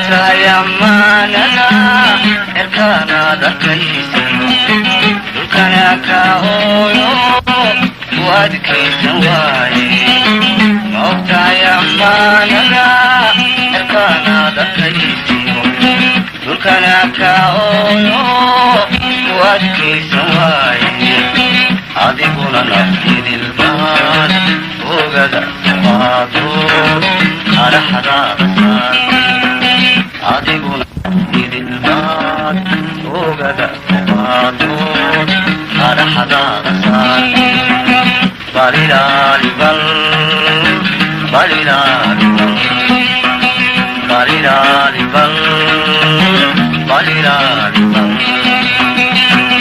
Maogtahay ammaanana cirkaanaad arkaysiyo dhulkana ka ooyo ku adkaysan waaye. Maogtahay ammaanana cirkaanaad arkaysiyo dhulkana ka ooyo ku adkaysan waaye. Adiguna nafidilbaad ogada qaado araxdaada saar. Adiguna idilbaad ogada qaado araxdaada saar. Balilaali bal balilaali bal balilaali bal balilaali bal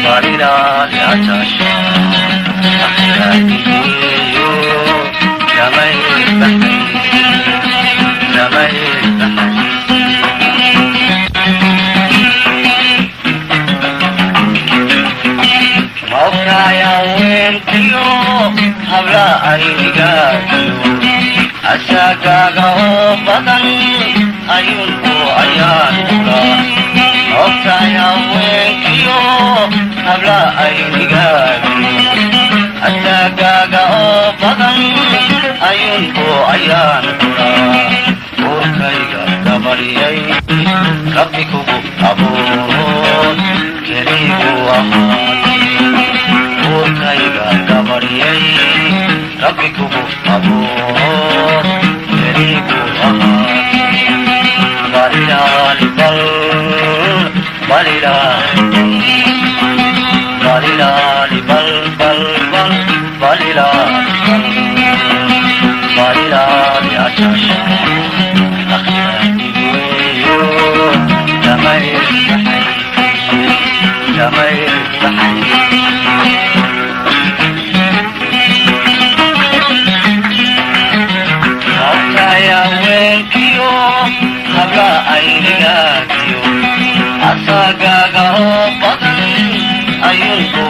balilaali ajaasha akhiraadigeeyo damay baxaysi damay baxaysi. Maogtahay haweenkiyo habla aynigaagiyo asaagaaga oo badan ayuunku ayaan kula. Maogtahay haweenkiyo habla aynigaagiyo asaagaaga oo badan ayuunku ayaan kula. Uurkayga gabaryay Rabbi kugu abuurood keligu ahaatay. Uurkayga gabaryay Rabbi kugu abuurood keligu ahaatay. Balilaali bal balilaali bal balilaali bal bal bal balilaali bal balilaali ajaasha akhiraadigeeyo damay baxaysi damay baxaysi. Maogtahay haweenkiyo habla aynigaagiyo asaagaaga oo badan ayuunku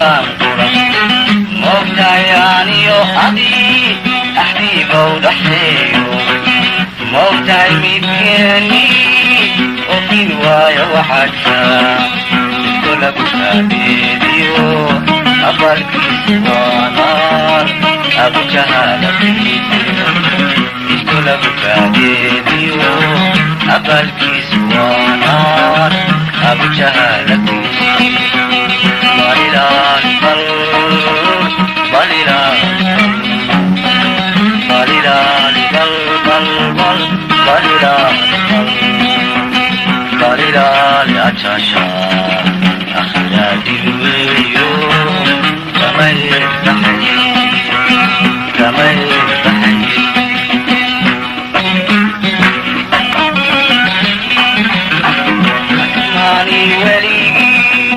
aan qura. Maogtahay aniyo adi axdiibow dhaxeeyo. Maogtahay midkeeni ofin waayo waxaadka isko lagu kaadeediyo abalkiisu waa naar abujahaalakiisiyo isko lagu kaadeediyo abalkiisu waa naar abujahaalakiisi. Balilaali bal balilaali balilaali bal bal bal balilaali bal balilaali ajaasha akhiraadiweeyo damay baxaysi damay baxaysi. Asmaani weligii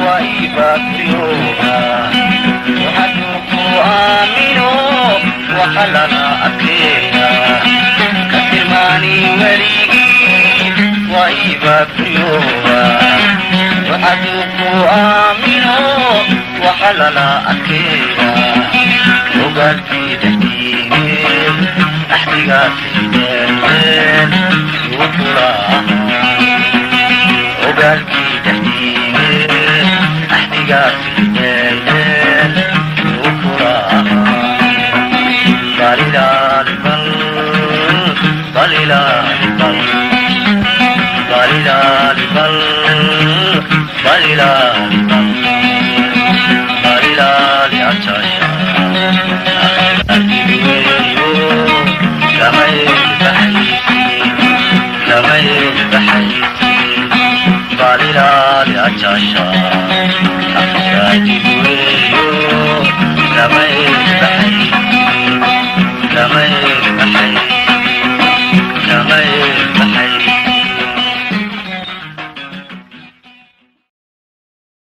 waa ibakriyooga waxaduu ku aamino waxa lala adkeeya. Katilmaani weligii waa ibakriyooga waxaduu ku aamino waxa lala adkeeya. Ogaalkii dhexdiine axdigaasi dheerdheen yuu kula ahaa. Ogaalkii dhexdiine axdigaasi dheerdheen yuu kula ahaa. Balilaali bal balilaali bal balilaali bal balilaali.